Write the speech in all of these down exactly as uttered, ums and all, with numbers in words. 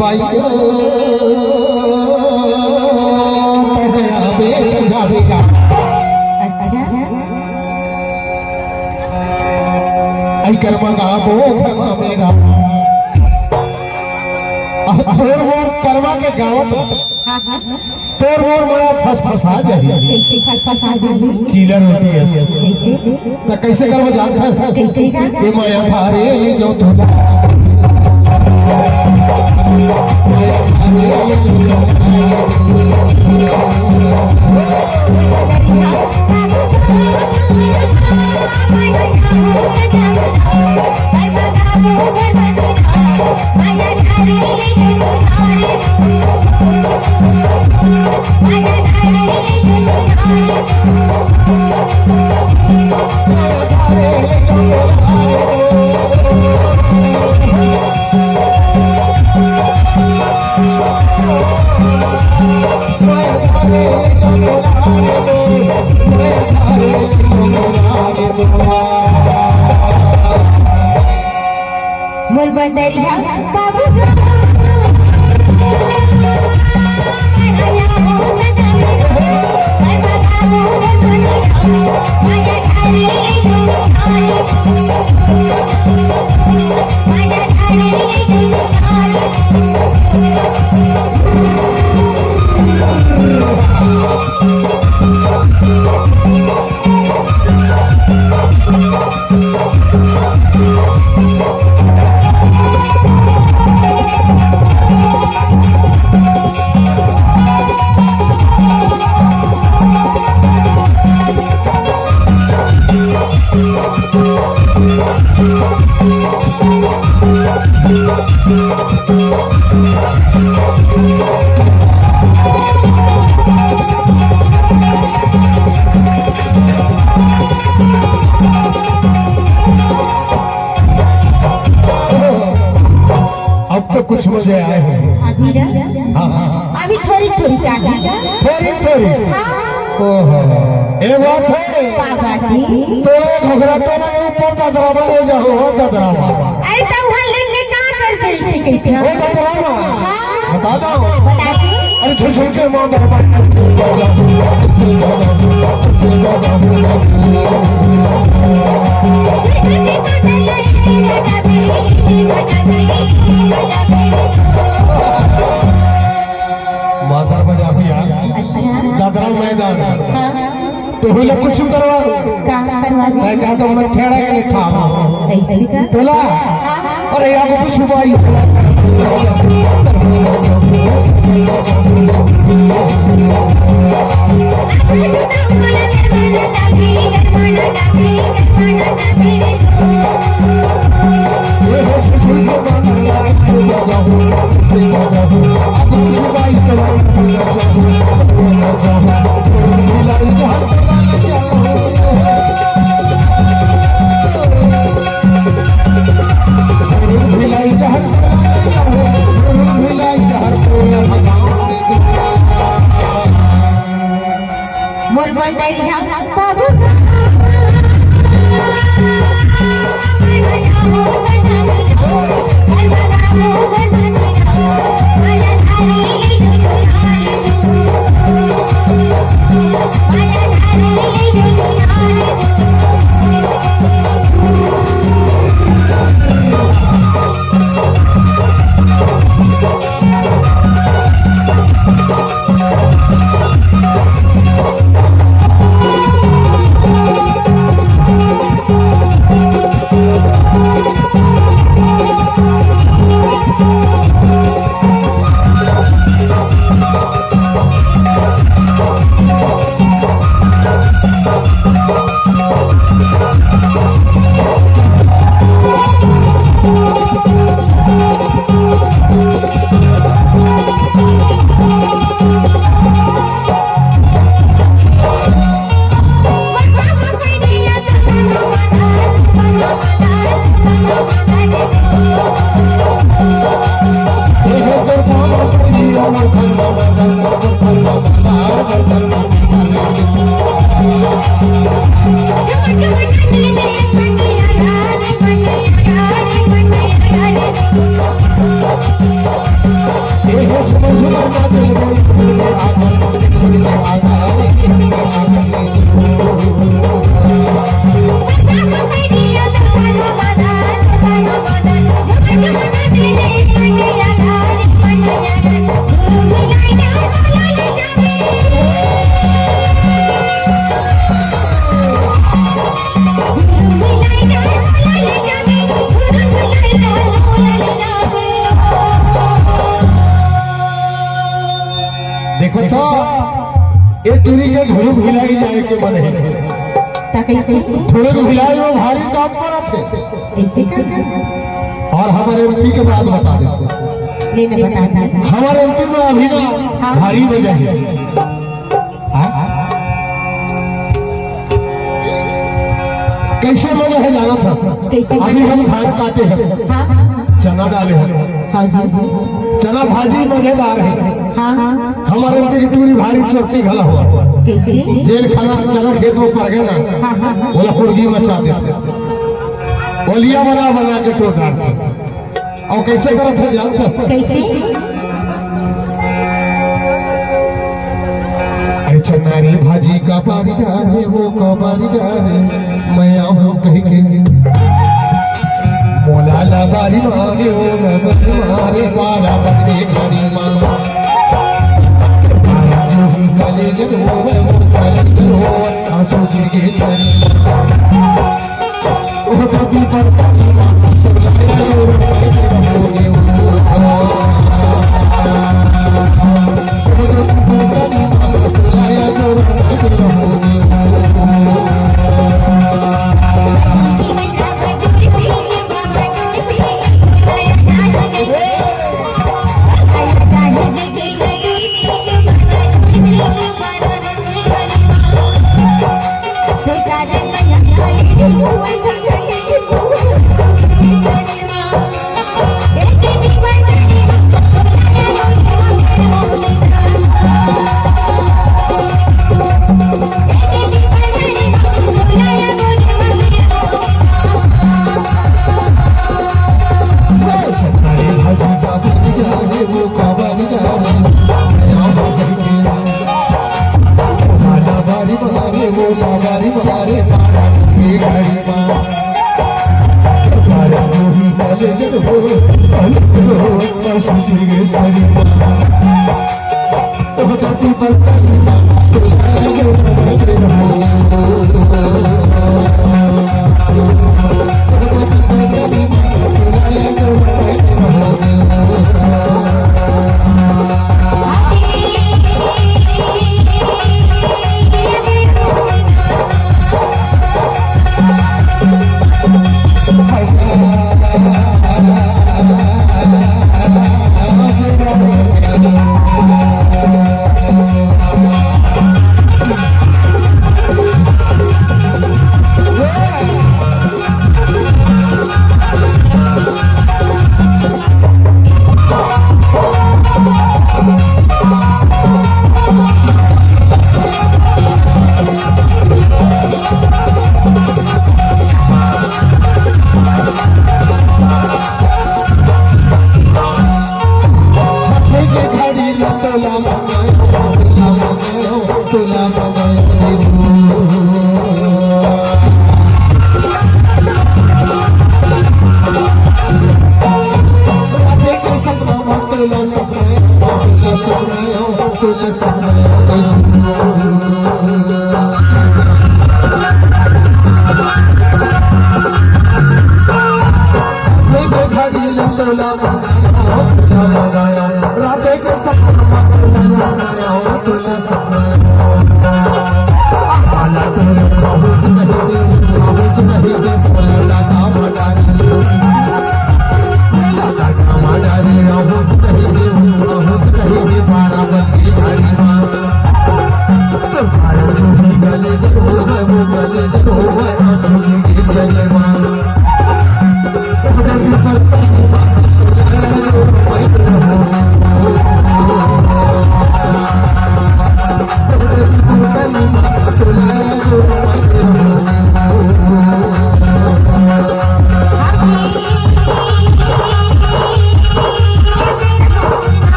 पाइयो तहया बे समझावेगा। अच्छा। आई कर्मा गाबो कर्मा मेरा। अब तोर मोर कर्मा के गावत। हाँ, हाँ। तोर मोर मया फसफसा जाही। कइसे फसफसा जाही? चीला रोटी अस। कइसे? त कइसे करबो जानथस? कइसे का? ए मया धारे ले जाओ तोला। मया धारे ले जाओ तोला। मोर बंदरिया बाबू। अब तो कुछ मजे आए हैं। अभी ना? हाँ, हाँ, हाँ। अभी थोड़ी थोड़ी काटी का। थोड़ी थोड़ी। हाँ। ओहो। ए बात है। का बात है? तोरे घघरा टोला के ऊपर ददरावा ले जाओ, हो ददरावा। अरे तो वहाँ लेके का करबे इसे कहते हैं? ओ ददरावा। हाँ। बता दो। बता दो। अरे झुझुन के माँ दरबार। मादर बजा भैया। अच्छा। ददरा मैदान। हाँ। तो हुला कुछ करवा। का करवा? मैं कहा तो मैं ठेड़ा के लिए खा। कैसे का? तोला। हाँ। अरे यार, वो कुछ हुआ ही। मोर बंदरिया बाबू। देखो तो, ए टूरी के घुरुक भिलाई जाए के मन हे। त कइसे? थोड़े भिलाई में भारी काम परत हे। कइसे कर? अउ हमर एमपी के बात बता देथों। ले न बता दे। हमर एमपी में अभी ना हाँ। भारी मजा हे। हाँ? कइसे मजा हे जानथस? कइसे? अभी हम धान काटे हन, हाँ। चना डाले हन। हाँ जी। चना भाजी मजेदार हे। हाँ। हमर एमपी के टूरी भारी चोरकी घला होवत हे। कइसे? जेन खाना चना खेत में पर गे ना, हाँ, हाँ, हाँ। ओला कुड़गी मचा देथे। ओलिया बना बना के टोर डारथे। अउ कइसे करत हे जानथस? कइसे? अरे चना रे भाजी का बारी डारे, वो का बारी डारे, मैं आहूँ कहिके। मोला ला बारी मारे, ओ ला बारी मारे, मारा बकरे घरी माँ। मारा जो ही कले जन हो, मैं वो कले जन हो, आंसू गिर गे सरी।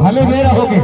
अले बेरा हो गे।